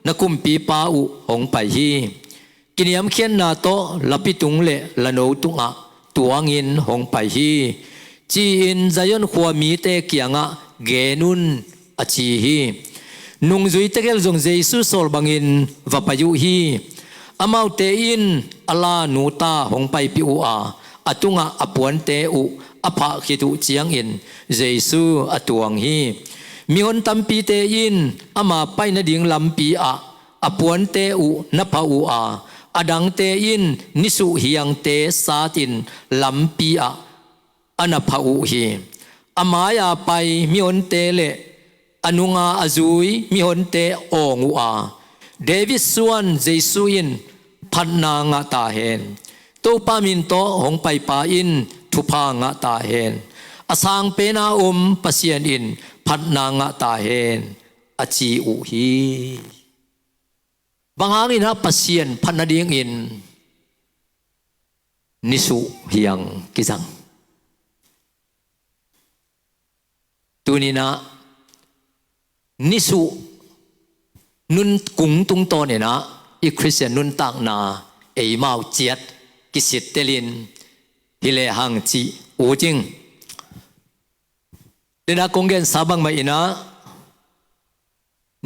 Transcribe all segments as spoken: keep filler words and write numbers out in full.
na kumpipa uh hong pai hi. Kiniamkhiatna tawh lapi tung le lano tungah tuangin hong pai hi, ci-in Zion khua mite kiangah gen un, a ci hi. Nungzui tegel zong Jesu sawl bangin va pai uh hi. Amaute in a la nuta hong paipih uh a, a tungah a puante uh a phah khit uh ciangin Jesu a tuang hi. Mihon tampite in ama pai nading lampi ah a puante uh na phah uh a, a dangte in nisuh hiangte satin lampi ah a na phah uh hi. A mai-a pai mihonte le a nunga a zui mihonte awng uh a, David suan Jesu in phatna ngah ta hen. Topa min tawh hong paipa in thupha ngah ta hen. A sang pena om Pasian in phatna ngah ta hen, a ci uh hi. Bang hangin ah Pasian phat nadingin nisuh hiang kizang? Tuninah nisuh nun kung tungtawninah i Khristian nuntakna eimau ciat kisittelin hi lehang cih uh cing. Denah kong gensa bangmah inah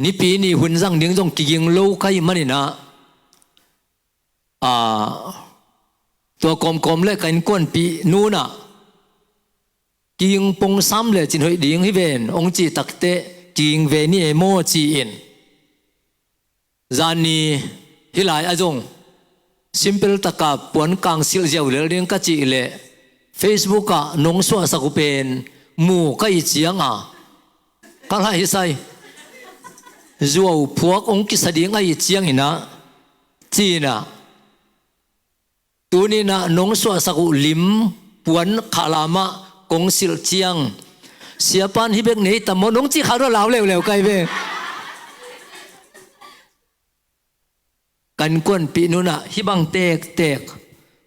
Nipi ni hun zang ding zong kiging lo ka hih maninah, a, tua kawmkawm le ka innkuanpih nunah kiging pong sam le cin hoih ding hi ven hong cih takteh kiging ve ni e maw ci-in. Zan ni hih lai a zong simple taka puan kang silh ziau lel ding ka cih leh Facebook ah nong suahsak uh pen mu ka ih cianga ka laisai. Zuau phuak hong kisa ding a ih cianginah cinah tuninah nong suahsak uh lim puan khahlamah kong silh ciang siapan hih bek nei tam maw nong cih kha lau leuleu kai ve. Ka innkuanpih nunah hih bang tektek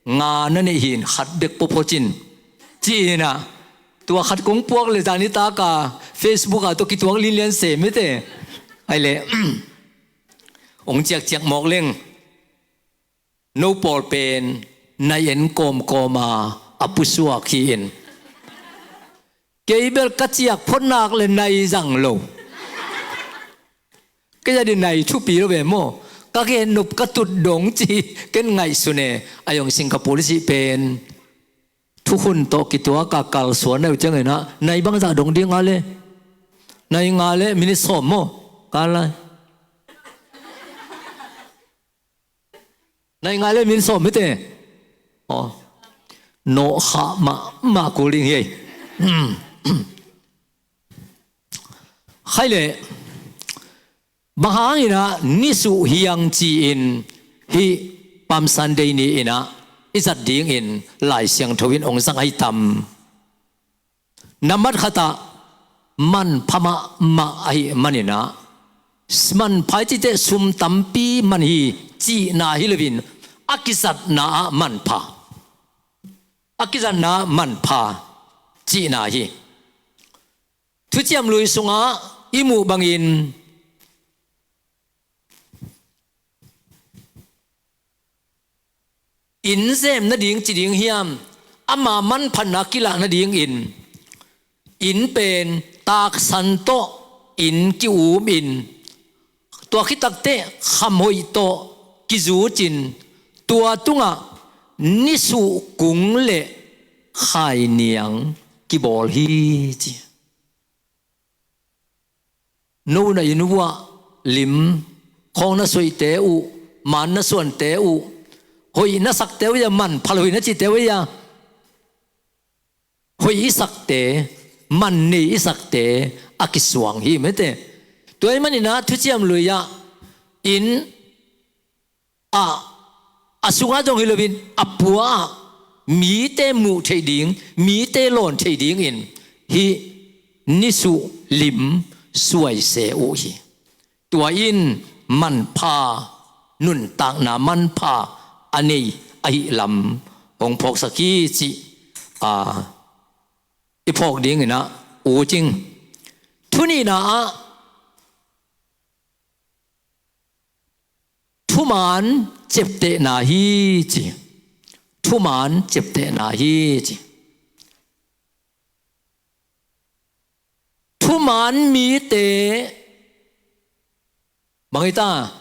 nga na neih hin khat bek pawpawcin ci-inah tua khat kong puak le zanitak a Facebook ah tua kituak linlian se mite. Ai le hong ciakciak mawk leng no pawl pen nai en kawmkawma a pusuak hi-in. Kei bel ka ciak photnak le nai zang lo. Kei a di nai thupi lo ve maw? Ka gen nop ka tut dong ci ken ngaihsun e. A yong Singapore sih pen thukhun tawh kituak a kalsuan nai uh cianginah nai bangzah dong ding a le nai nga le minit sawm maw? Ka lai nai nga le min sawm mite. Aw. Nawhkhah mahmah kul ding hi ei. Khai le bang hanginah nisuh hiang ci-in hih Palm Sunday ni inah i zat dingin Lai Siangtho in hong zang ahi tam. Nambat khatah manpha mahmah ahih maninah manpha i citeh sum tampi man hi cihna hi loin a kizatna ah manpha, a kizatna ah manpha cihna hi. Thuciam Lui sungah i muh bangin inn zem nading ci ding hiam, ama manphatna kilah nadingin inn pen taksan tawh inn ki-um in tua khitakteh khamhoih tawh kizucin tua tungah nisuh kung le khainiang kibawl hi ci. No na inn uh ah lim khawng na soihte uh, man na suante uh, hoih na sakte uh ia manpha lo hoih na cihte uh ia hoih i sakte, man nei i sakte a kisuang hi mete. Tua ahih maninah Thuciam Lui ah inn ah a sungah zong hi loin a pua ah mite muh theih ding, mite lawn theih dingin hih nisuh lim suaise uh hi. Tua in manpha, nuntakna manpha a nei ahih lam hong phawksak hi cih a i phawk dinginah uh cing. Thu nihna ah thuman ciaptehna hi ci. Thuman ciaptehna hi ci. Thuman mite bang hi ta,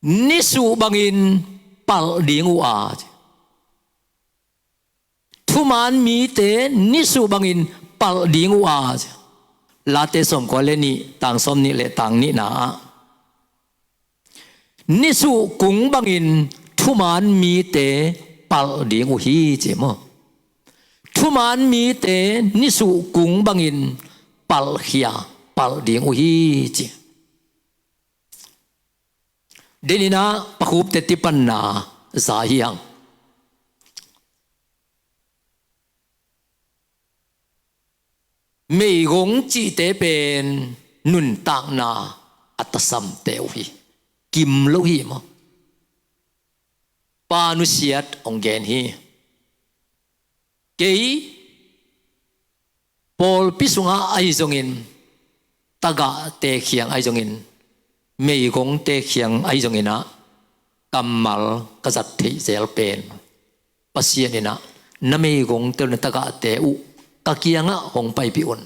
nisuh bangin palh ding uh a ci. Thuman mite nisuh bangin palh ding uh a ci. Late sawmkua le nih, tang sawmnih le tang nihna ah, nisuh kung bangin thuman mite palh ding uh hi ci maw. Thuman mite nisuh kung bangin palhkhia, palh ding uh hi ci. Deninah pakhupte tipanna za hi hang. Meigong cihte pen nuntakna a tasamte uh hi. Kim lo hi maw. Pa nusiat hong gen hi. Kei pawlpi sungah ahi zongin, tagahte khiang ahi zongin, meigongte khiang ahi zongin ah, kammal ka zat theih zel pen Pasian in ah, na meigongte uh, na tagahte uh ka kiangah hong paipih un.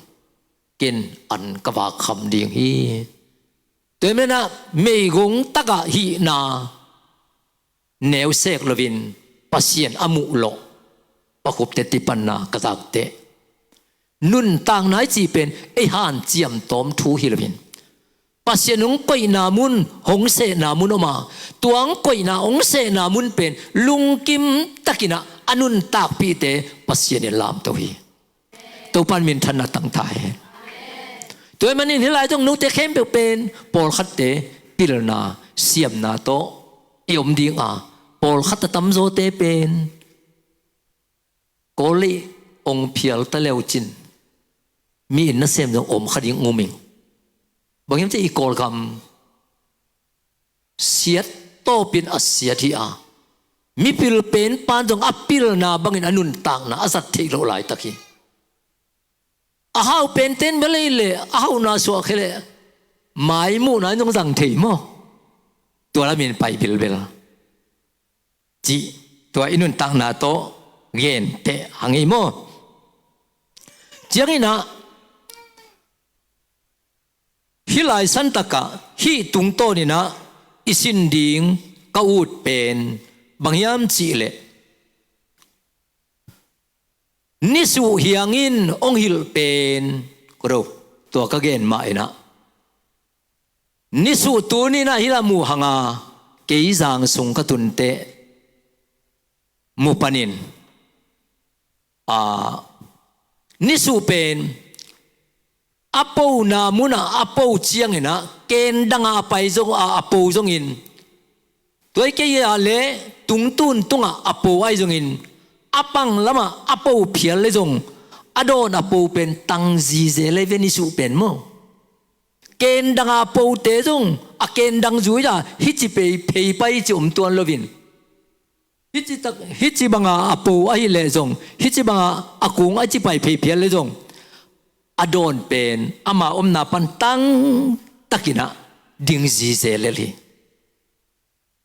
Ken an ka vak kham ding hi. Tua hi menah meigong tagah hihna neusek loin Pasian a muh lawh pakhupte tipanna ka zakte. Nuntakna i cih pen ei hanciam tawm thu hi loin, Pasian hong koihna mun, hong sehna mun om a, tua hong koihna, hong sehna mun pen lungkim takinah a nuntakpihte Pasian in lamto hi. Topan minthanna tang ta hen. Tua hi manin hih lai zong note khempeuh pen pawlkhatte pilna, siamna tawh i om ding a, pawlkhat a tamzawte pen Kawl lei ong phial ta leucin mi in nasem zong om kha ding um ing. Bang hiam cih i Kawlgam siat tawpin a siat hi a, mipil pen pan zong a pilna bangin a nuntakna a zat theih loh laitak hi. A hau penten bia lei le a hauhna suah khia le maimuhna in zong zang thei maw. Tua lamin pai bilbel cih tua i nuntakna tawh genteh hang hi maw. Cianginah hih lai santakah hih tungtawninah i sin ding ka ut pen bang hiam cihleh, nisuh hiangin hong hilh pen, ko do, tua ka gen mah inah, nisuh tuninah hih la muh hanga, kei zang sung ka tunteh mu panin, a, nisuh pen a pona munah a po cianginah kendangah a pai zong a, a po zongin, tua hi kei ah le tungtun tungah a po ahi zongin, a pang lamah a po phial le zong a dawn a po pen tang zize le ve nisuh pen maw. Kendangah a pote zong a kendang zui a hici pei phei pai ci om tuan loin, hici tak, hici banga a po ahi leh zong, hici banga a kung a ci pai phei phial le zong, a dawn pen ama omna pan tang takinah ding zize lel hi.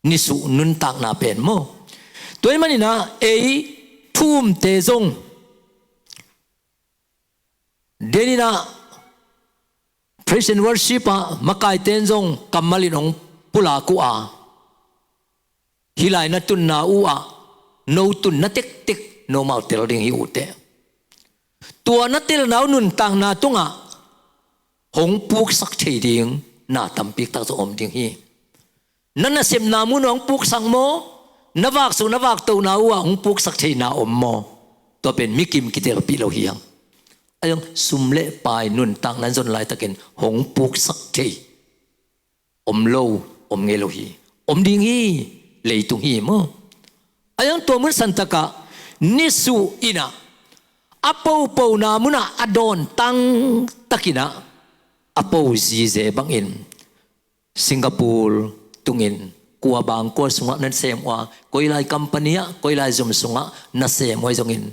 Nisuh nuntakna pen maw. Tua hi maninah ei thu umte zong, deninah praise and worship ah makaite in zong kammal in hong pulak uh a, hih lai na tunna uh ah no tunna tektek nomau tel ding hi uh teh. Tua na telna uh nuntakna tungah hong puksak thei ding na tampi tak zong om ding hi. Na nasepna mun uh ah hong puksak maw, na vaksuk na vaktohna uh ah hong puksak theihna om maw. Tua pen mikim kitelpih lo hi hang. A zong sum le pai nuntakna in zon laitakin hong puksak thei om lo, om ngei lo hi. Om ding hi, leitung hi maw. A zong tua mun santakah nisuh inah a popona munah a dawn tang takinah a po zize bangin Singapore tungin kua bang kua sungah na sem uh a, koi lai company ah, koi lai zum sungah na sem uh ahi zongin,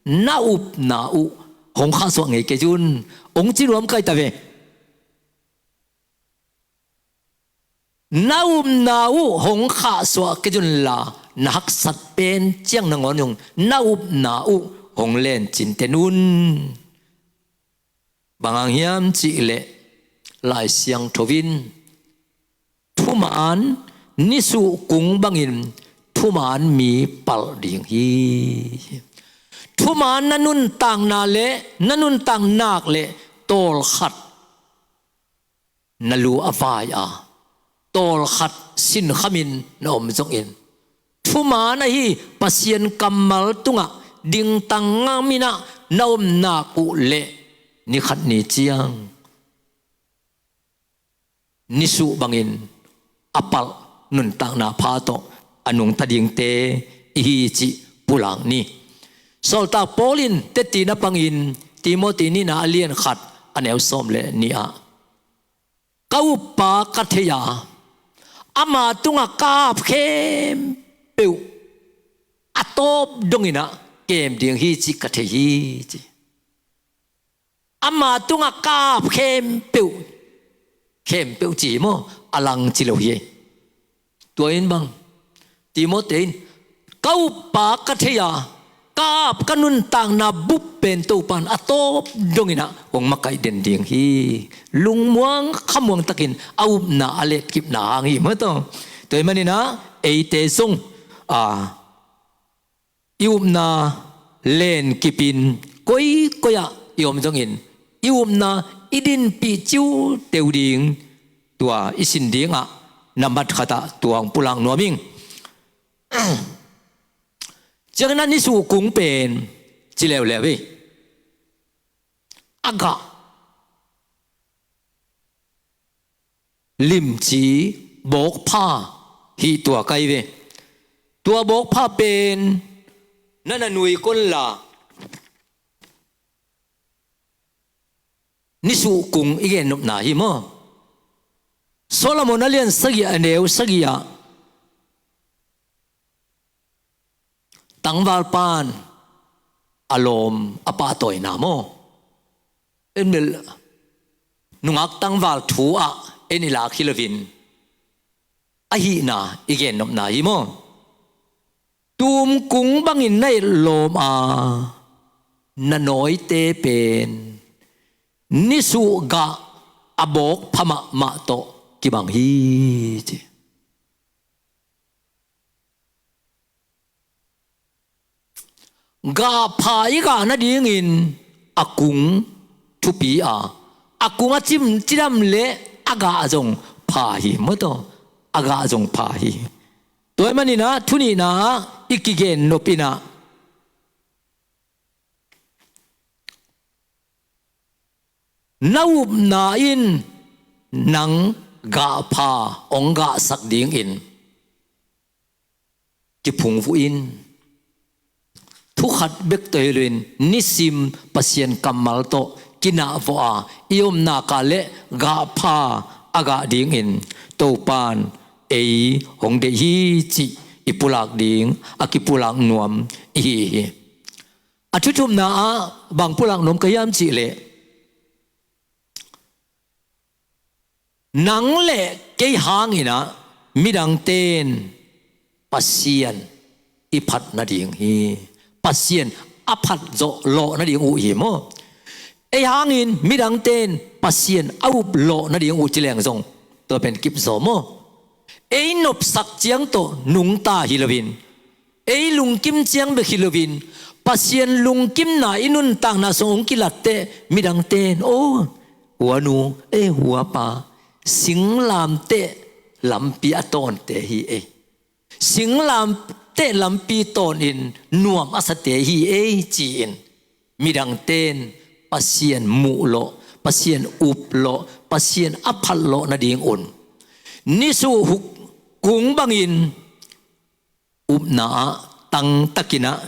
na upna uh hong khahsuah ngei kei un, hong ci nuam kai ta ve. Na upna uh hong khahsuah kei unla, na haksat pen ciang nangawn zong na upna uh hong len cinten un. Bang hang hiam cihleh Lai Siangtho in thuman nisuh kung bangin thuman mi palh ding hi. Thuman na nuntakna le na nuntak nak le tawlkhat na lu a vai a, tawlkhat sinkhamin na om zongin, thuman ahi Pasian kammal tungah dingtang ngamin ah na om nak uh leh ni khat ni ciang nisuh bangin a palh nuntakna pha tawh a nungta dingte i hi cih pulak ni. Sawltak Paul in teci na pangin Timoti nihna a lian khat a neu sawm le nih ah, ka uppa ka thei a, ama tungah ka ap khempeuh a tawp dongin ah kem ding hi cih ka thei hi ci. Ama tungah ka ap khempeuh, khempeuh ci hi maw, a lang ci lo hi. Tua in bang, Timoti in, ka uppa ka thei a, ka ap ka nuntakna bup pen Topan a tawp dongin ah hong makaih den ding hi. Lungmuang khamuang takin a upna a letkipna hang hi maw taw. Tua ahih manin ah eite zong a i upna lenkipin koikoi-ah i om zongin i upna i dinpih ciuteu ding tua i sin dingah nambat khatah tua hong pulak nuam ing. Ciangin ah nisuh kung pen ci leuleu hi. A gah limci bawkpha hih tua kai ve. Tua bawkpha pen na na nui kon la nisuh kung i gennopna hi maw? Solomon a lian sagih a neu sagih ah tangvalpan a lawm a pahtawina maw? En bel nungak tangval thu ah en i lak hi loin a hihna i gennopna hi maw? Tumkung bangin na etlawm a na nawite pen nisuh gah a bawkpha mahmah tawh kibang hi ci. Gah pha i gah nadingin a kung thupi a, a kung a cim cidam leh a gah zong pha hi maw taw, a gah zong pha hi. Tua ahih manin ah thu nihna ah i kigen nop in ah na upna in nang gah pha hong gahsak dingin kiphungvuh in. Thu khat bek tawh hi loin nisim Pasian kammal tawh kinahvawh a i om nak leh gah pha a gah dingin Topan ei hong deih hi cih i pulak ding a kipulak nuam i hi hi. A thuthumna ah bang pulak nuam ka hiam cih leh, nang leh kei hangin ah midangte in Pasian i phat nading hi. Pasian a phat zawh lawh nading uh hi maw? Ei hangin midangte in Pasian a up lawh nading uh ci leng zong tua pen kip zaw maw? Ei nopsak ciang tawh nungta hi loin, ei lungkim ciang bek hi loin, Pasian lungkimna i nuntakna sung hong kilatteh midangte in, "O, huanu, e, huapa, singlamteh lampi a tawnte hi ei. Singlamteh lampi tawnin nuam a sate hi ei," ci-in midangte in Pasian muh lawh, Pasian up lawh, Pasian a phat lawh nadingun nisuh kung bangin upna ah tangtakin ah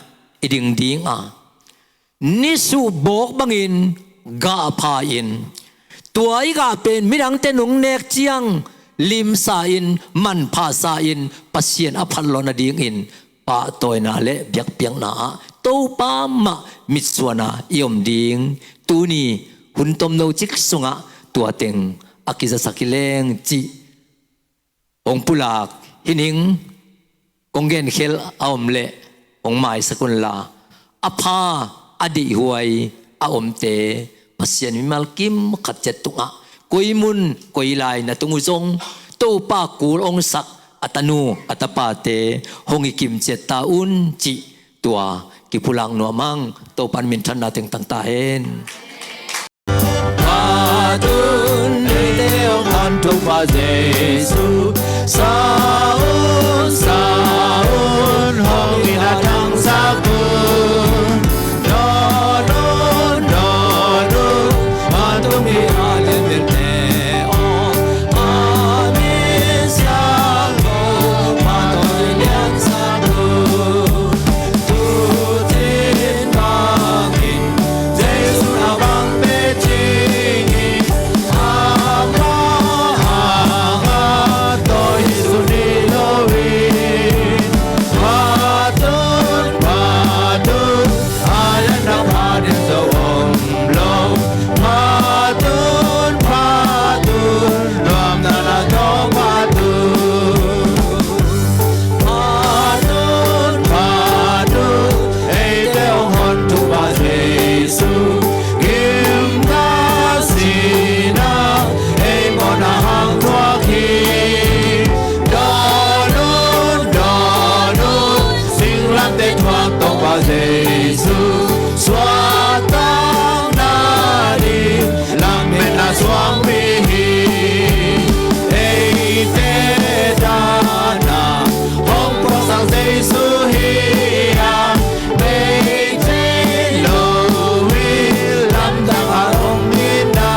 i ding ding a, nisuh bawk bangin gah pha-in, tua i gah pen midangte in hong nek ciang limsa-in, manphasa-in, Pasian a phat lawh nadingin pahtawina le biakpiakna ah Topa mah mitsuan a i om ding, tuni hun tomno cik sungah tua teng a kizasak hi leng cih hong pulak, hih ning kong genkhelh a om leh hong maisak unla, a pha, a deihhuai a omte Pasian mimal kim khat ciat tungah koi mun koi lai na tung uh zong Topa kul hong sak a tanu a tapate hong hi kim ciat ta un cih tua kipulak nuam hang. Topa in minthanna teng tang ta hen. Patun eite hong hantungpa Jesu, sa un, sa un, hong in a thangsak un. Dawn un, dawn un, Patun hi a lianpilte aw, a min siangtho Patun in liansak un. Tu cin bangin Jesu na bang pia cingin, ama hanga tawh hi sun hi lo in. Patun, Patun, a lianna pha ding zo om lo. Patun, Patun, nuamna la tawh Patun. Patun, Patun, eite hong hantungpa Jesu, gimna sihna ei mawhna hang thuak hi. Dawn un, dawn un, singlamteh thuak Topa Jesu, suahtakna ding lametna suangpi hi. Eite dana hong puaksak Jesu hi a, bei thei lo hi, lamdang a om in a.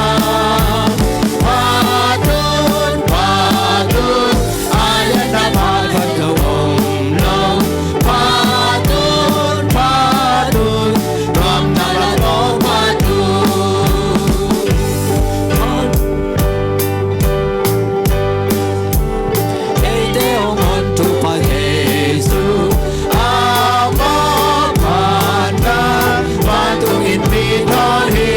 Patun, Patun, a lianna pha khat lo om lo. Patun, Patun, nuamna la tawh Patun. Eite hong hantungpa Jesu, ama phatna Patun in mi thawn hi.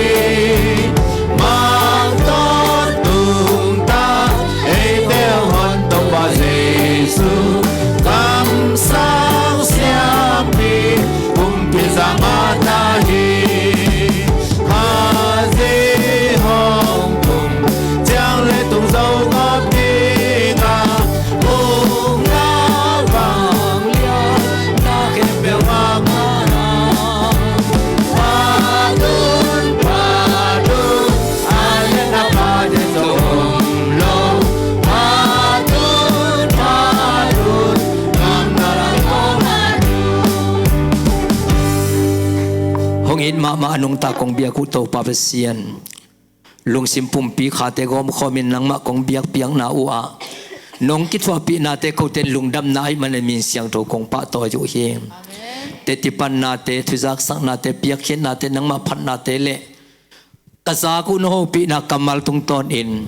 Mang tawntung ta, eite hong hantungpa Jesu, kamsang siampi pumpi zang a ta hi. Khazih hong tung ciang leitung zo ngap ding a, hong na vanglian na khempeuh ngak a. Patun, Patun, a lianna pha ding zo om lo. Patun, Patun, nuamna la tawh Patun. Hong it mahmah a nungta kong biak uh Topa Pasian, lungsim pumpi khate gawmkhawmin nangmah kong biakpiakna uh ah nong kithuahpihnate kote in lungdamna ahih manin min siangtho kong pahtawi uh hi. Tetipannate, thuzaksaknate, piakkhiatnate, nangmah phatnate le ka zak uh na hopihna kammal tungtawnin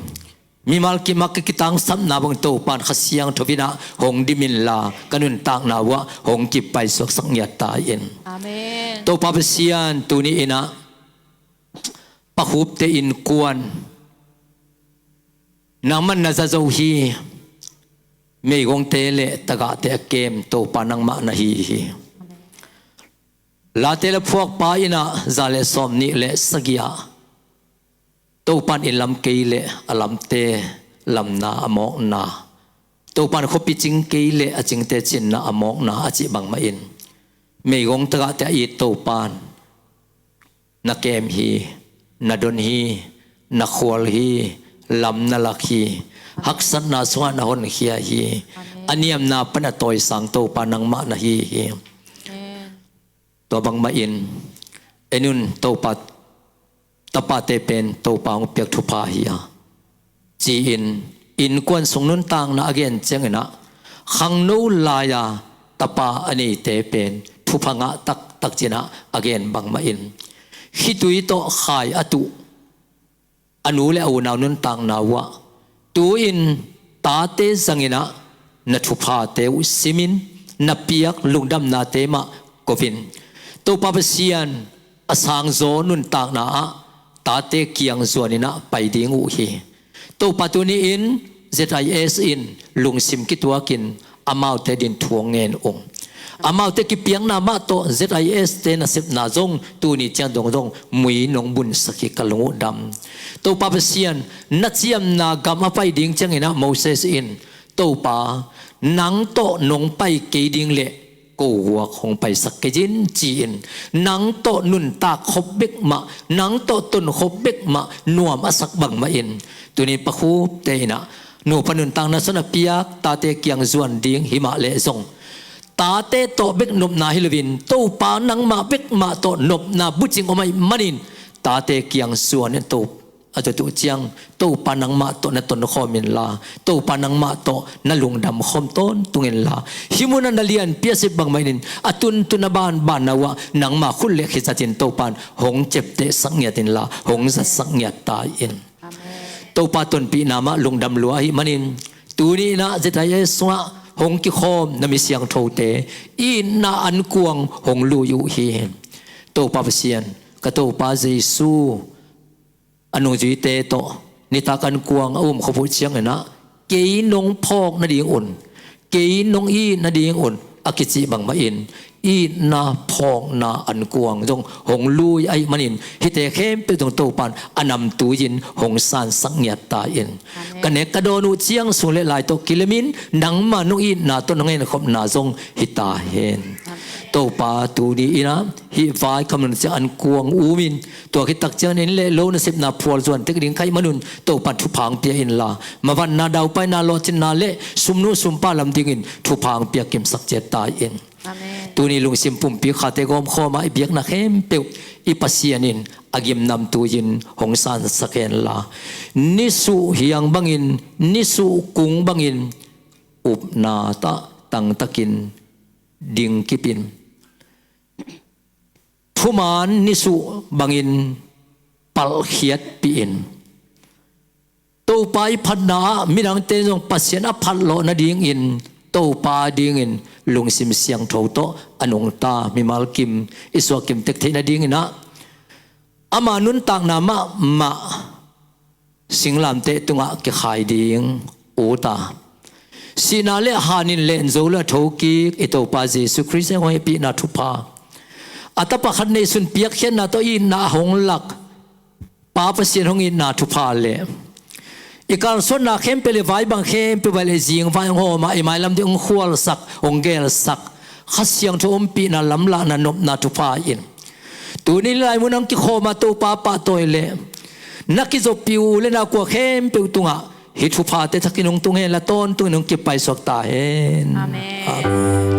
mimal kimah ka kitangsapna bang Topa in Kha Siangtho in ah hong dim inla ka nuntakna uh ah hong kipaisuaksak ngiat ta in. Amen. Topa Pasian, tuni in ah Pakhupte innkuan nangmah na za zo hi. Meigongte le tagahte a kem Topa nangmah na hi hi. Late la phuakpa in ah za le sawmnih le sagih ah Topa in lam kei le a lamte lamna a mawkna, Topa in khuapi cing kei le a cingte cinna a mawkna a cih bangmah in meigong tagahte a it Topa in na kem hi, na don hi, na khual hi, lam na lak hi, haksatna sungah na honkhia hi. Amen. A niamna pan a tawisang Topa nangmah na hi hi. Amen. Tua bangmah in en un, Topa tapate pen Topa hong piak thupha hi a, ci-in innkuan sung nuntakna a gen ciangin ah khangno lai-a tapa a neite pen thupha ngah taktak ci-in ah a gen bangmah in khitui tawh khai a tuh a nu le a unau nuntakna uh ah tu-in tate zangin ah na thuphate uh simin na piak lungdamnate mah kovin Topa Pasian a sangzaw nuntakna ah tate kiang zuanin ah pai ding uh hi. Topa tuni-in Z I S in lungsim kituakin amaute din thu hong ngen ung. Amaute kipiakna mah tawh Z I S te nasepna zong tuni ciang dong zong mui nong bunsak hi, ka lung uh dam. Topa Pasian, na ciamna gam a pai ding ciangin ah Moses in, Topa, nang tawh nong pai kei ding leh ko guak hong paisak kei in, ci-in nang tawh nuntak khop bek mah, nang tawh ton khop bek mah nuam a sak bangmah in, tuni Pa Khup te in ah nupa nuntakna suan a piak tate kiang zuan ding hi mah leh zong, tate tawh bek nopna hi loin Topa nangmah bek mah tawh nopna bucing om ahih manin, tate kiang zuan in To a tutuh ciang Topa nangmah tawh na tonkhawm inla, Topa nangmah tawh na lungdam khawm tawntung inla, hih munah na lianpi a sep bangmah in, a tuntun a banbanna uhah nangmah khut le khizat in Topa in hong ciaptehsak ngiat inla, hong zatsak ngiat ta in. Amen. Topa tonpihna mah lungdam lua ahih manin, tuni in ah Z I S sungah hong kikhawm na mi siangthote itna ankuang hong lui uh hi. Topa Pasian, ka Topa Jesu a nungzuite tawh nitak ankuang a um khop uh ciangin ah, kei nong phawk nadingun, kei nong it nadingun a kicih bangmah in, itna phawkna ankuang zong hong lui ahih manin, hihte khempeuh zong Topa in a namtui in hong sansak ngiat ta in. Amen. Ka nek ka dawn uh ciang sung le lai tawh kilemin, nangma nong itna tawh nong enkhopna zong hi ta hen. Amen. Topa, tuni in ah hih vaikhak nung ciang ankuang um in, tua khit tak ciangin inn le lo nasepna phual zuan tek ding ka hih manun Topa in thupha hong pia inla, mavanna daupaina lawhcinna le sumnu sumpa lam dingin thupha hong pia kimsak ciat ta in. Amen. Tuni lungsim pumpi khate gawmkhawm a i biakna khempeuh i Pasian in a gim namtui in hong sansak henla, nisuh hiang bangin, nisuh kung bangin upna tah tangtakin dingkipin, thuman nisuh bangin palhkhiatpih in, Topa i phatna ah midangte zong Pasian a phatlawh nadingin Topa dingin lungsim siangtho tawh a nungta mimal kim i suahkim tek theih nadingin ah, ama nuntakna mahmah singlamteh tungah kikhai ding ut a, sihna le hanin len zo le a thokik i Topa Jesu Khrist hong hehpihna thupha, a Tapa khat neisun piakkhiatna tawh itna a hong lak Pa Pasian hong itna thupha le i kalsuanna khempeuh le vai bang khempeuh vai le zing vai hong hawm a, i mailam ding hong khualsak, hong gelsak Kha Siangtho ompihna, lamlahna, nopna thupha in, tuni lai mun hong kikhawm a Topa pahtawi le na kizopih uh u le nau kua khempeuh tungah hih thuphate thakin hong tung hen la, tawntungin hong kipaisuak ta hen. Amen. Amen.